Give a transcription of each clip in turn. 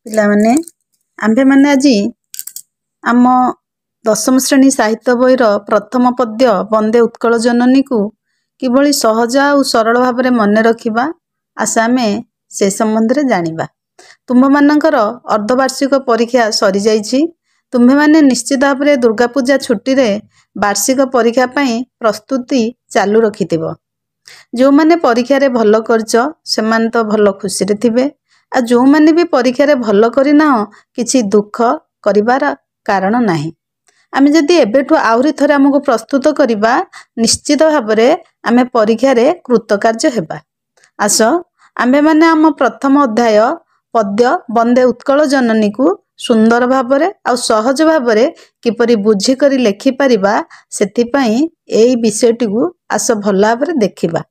ପିଲାମାନେ, ଆମ୍ଭେମାନେ ଆଜି ଆମ ଦଶମ ଶ୍ରେଣୀ ସାହିତ୍ୟ ବହିର ପ୍ରଥମ ପଦ୍ୟ ବନ୍ଦେ ଉତ୍କଳ ଜନନୀକୁ କିଭଳି ସହଜ ଆଉ ସରଳ ଭାବରେ ମନେ ରଖିବା, ଆସ ଆମେ ସେ ସମ୍ବନ୍ଧରେ ଜାଣିବା। ତୁମ୍ଭମାନଙ୍କର ଅର୍ଦ୍ଧବାର୍ଷିକ ପରୀକ୍ଷା ସରିଯାଇଛି। ତୁମ୍ଭେମାନେ ନିଶ୍ଚିତ ଭାବରେ ଦୁର୍ଗାପୂଜା ଛୁଟିରେ ବାର୍ଷିକ ପରୀକ୍ଷା ପାଇଁ ପ୍ରସ୍ତୁତି ଚାଲୁ ରଖିଥିବ। ଯେଉଁମାନେ ପରୀକ୍ଷାରେ ଭଲ କରିଛ, ସେମାନେ ତ ଭଲ ଖୁସିରେ ଥିବେ, ଆଉ ଯେଉଁମାନେ ବି ପରୀକ୍ଷାରେ ଭଲ କରିନାହଁ, କିଛି ଦୁଃଖ କରିବାର କାରଣ ନାହିଁ। ଆମେ ଯଦି ଏବେଠୁ ଆହୁରି ଥରେ ଆମକୁ ପ୍ରସ୍ତୁତ କରିବା, ନିଶ୍ଚିତ ଭାବରେ ଆମେ ପରୀକ୍ଷାରେ କୃତକାର୍ଯ୍ୟ ହେବା। ଆସ ଆମ୍ଭେମାନେ ଆମ ପ୍ରଥମ ଅଧ୍ୟାୟ ପଦ୍ୟ ବନ୍ଦେ ଉତ୍କଳ ଜନନୀକୁ ସୁନ୍ଦର ଭାବରେ ଆଉ ସହଜ ଭାବରେ କିପରି ବୁଝିକରି ଲେଖିପାରିବା, ସେଥିପାଇଁ ଏଇ ବିଷୟଟିକୁ ଆସ ଭଲ ଭାବରେ ଦେଖିବା।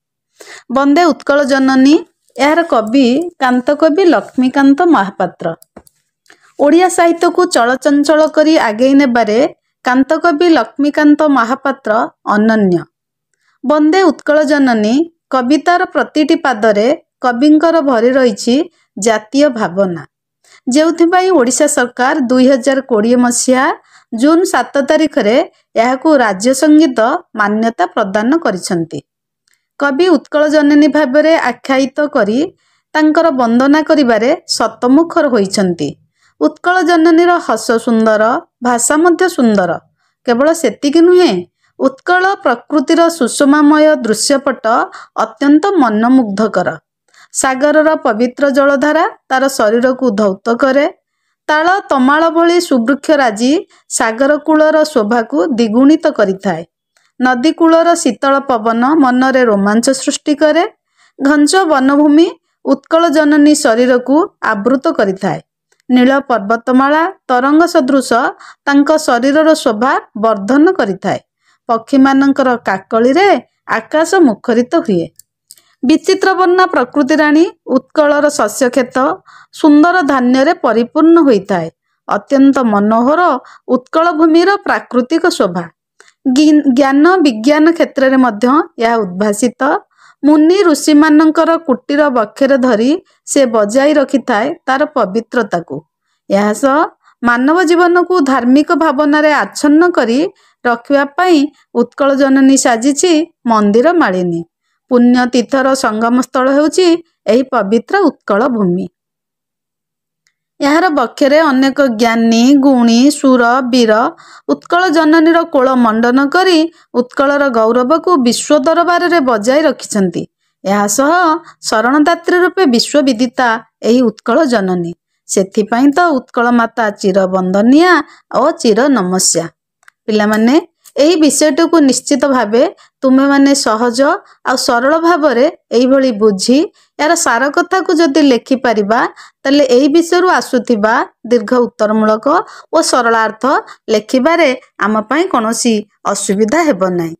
ବନ୍ଦେ ଉତ୍କଳ ଜନନୀ, ଏହାର କବି କାନ୍ତକବି ଲକ୍ଷ୍ମୀକାନ୍ତ ମହାପାତ୍ର। ଓଡ଼ିଆ ସାହିତ୍ୟକୁ ଚଳଚଞ୍ଚଳ କରି ଆଗେଇ ନେବାରେ କାନ୍ତକବି ଲକ୍ଷ୍ମୀକାନ୍ତ ମହାପାତ୍ର ଅନନ୍ୟ। ବନ୍ଦେ ଉତ୍କଳ ଜନନୀ କବିତାର ପ୍ରତିଟି ପାଦରେ କବିଙ୍କର ଭରି ରହିଛି ଜାତୀୟ ଭାବନା, ଯେଉଁଥିପାଇଁ ଓଡ଼ିଶା ସରକାର 2020 ମସିହା ଜୁନ 7 ତାରିଖରେ ଏହାକୁ ରାଜ୍ୟ ସଙ୍ଗୀତ ମାନ୍ୟତା ପ୍ରଦାନ କରିଛନ୍ତି। କବି ଉତ୍କଳ ଜନନୀ ଭାବରେ ଆଖ୍ୟାୟିତ କରି ତାଙ୍କର ବନ୍ଦନା କରିବାରେ ଶତମୁଖର ହୋଇଛନ୍ତି। ଉତ୍କଳ ଜନନୀର ହସ ସୁନ୍ଦର, ଭାଷା ମଧ୍ୟ ସୁନ୍ଦର। କେବଳ ସେତିକି ନୁହେଁ, ଉତ୍କଳ ପ୍ରକୃତିର ସୁଷମାମୟ ଦୃଶ୍ୟପଟ ଅତ୍ୟନ୍ତ ମନୋମୁଗ୍ଧକର। ସାଗରର ପବିତ୍ର ଜଳଧାରା ତାର ଶରୀରକୁ ଧୌତ କରେ। ତାଳ ତମାଳ ଭଳି ସୁବୃକ୍ଷ ରାଜି ସାଗର କୂଳର ଶୋଭାକୁ ଦ୍ୱିଗୁଣିତ କରିଥାଏ। ନଦୀ କୂଳର ଶୀତଳ ପବନ ମନରେ ରୋମାଞ୍ଚ ସୃଷ୍ଟି କରେ। ଘଞ୍ଚ ବନଭୂମି ଉତ୍କଳ ଜନନୀ ଶରୀରକୁ ଆବୃତ କରିଥାଏ। ନୀଳ ପର୍ବତମାଳା ତରଙ୍ଗ ସଦୃଶ ତାଙ୍କ ଶରୀରର ଶୋଭା ବର୍ଦ୍ଧନ କରିଥାଏ। ପକ୍ଷୀମାନଙ୍କର କାକଳିରେ ଆକାଶ ମୁଖରିତ ହୁଏ। ବିଚିତ୍ରବର୍ଣ୍ଣା ପ୍ରକୃତି ରାଣୀ ଉତ୍କଳର ଶସ୍ୟକ୍ଷେତ ସୁନ୍ଦର ଧାନ୍ୟରେ ପରିପୂର୍ଣ୍ଣ ହୋଇଥାଏ। ଅତ୍ୟନ୍ତ ମନୋହର ଉତ୍କଳ ଭୂମିର ପ୍ରାକୃତିକ ଶୋଭା। ଜ୍ଞାନ ବିଜ୍ଞାନ କ୍ଷେତ୍ରରେ ମଧ୍ୟ ଏହା ଉଦ୍ଭାସିତ। ମୁନି ଋଷିମାନଙ୍କର କୁଟୀର ବକ୍ଷରେ ଧରି ସେ ବଜାଇ ରଖିଥାଏ ତାର ପବିତ୍ରତାକୁ। ଏହା ସହ ମାନବ ଜୀବନକୁ ଧାର୍ମିକ ଭାବନାରେ ଆଚ୍ଛନ୍ନ କରି ରଖିବା ପାଇଁ ଉତ୍କଳ ଜନନୀ ସାଜିଛି ମନ୍ଦିର ମାଳିନୀ। ପୁଣ୍ୟତୀର୍ଥର ସଙ୍ଗମ ସ୍ଥଳ ହେଉଛି ଏହି ପବିତ୍ର ଉତ୍କଳ ଭୂମି। ଏହାର ବକ୍ଷରେ ଅନେକ ଜ୍ଞାନୀ, ଗୁଣୀ, ସୁର, ବୀର ଉତ୍କଳ ଜନନୀର କୋଳ ମଣ୍ଡନ କରି ଉତ୍କଳର ଗୌରବକୁ ବିଶ୍ୱ ଦରବାରରେ ବଜାଇ ରଖିଛନ୍ତି। ଏହା ସହ ଶରଣଦାତ୍ରୀ ରୂପେ ବିଶ୍ୱବିଦିତା ଏହି ଉତ୍କଳ ଜନନୀ। ସେଥିପାଇଁ ତ ଉତ୍କଳ ମାତା ଚିର ବନ୍ଦନୀୟା ଓ ଚିର ନମସ୍ୟା। ପିଲାମାନେ, ଏହି ବିଷୟଟିକୁ ନିଶ୍ଚିତ ଭାବେ ତୁମେମାନେ ସହଜ ଆଉ ସରଳ ଭାବରେ ଏଇଭଳି ବୁଝି ଏହାର ସାର କଥାକୁ ଯଦି ଲେଖିପାରିବା, ତାହେଲେ ଏହି ବିଷୟରୁ ଆସୁଥିବା ଦୀର୍ଘ ଉତ୍ତରମୂଳକ ଓ ସରଳାର୍ଥ ଲେଖିବାରେ ଆମ ପାଇଁ କୌଣସି ଅସୁବିଧା ହେବ ନାହିଁ।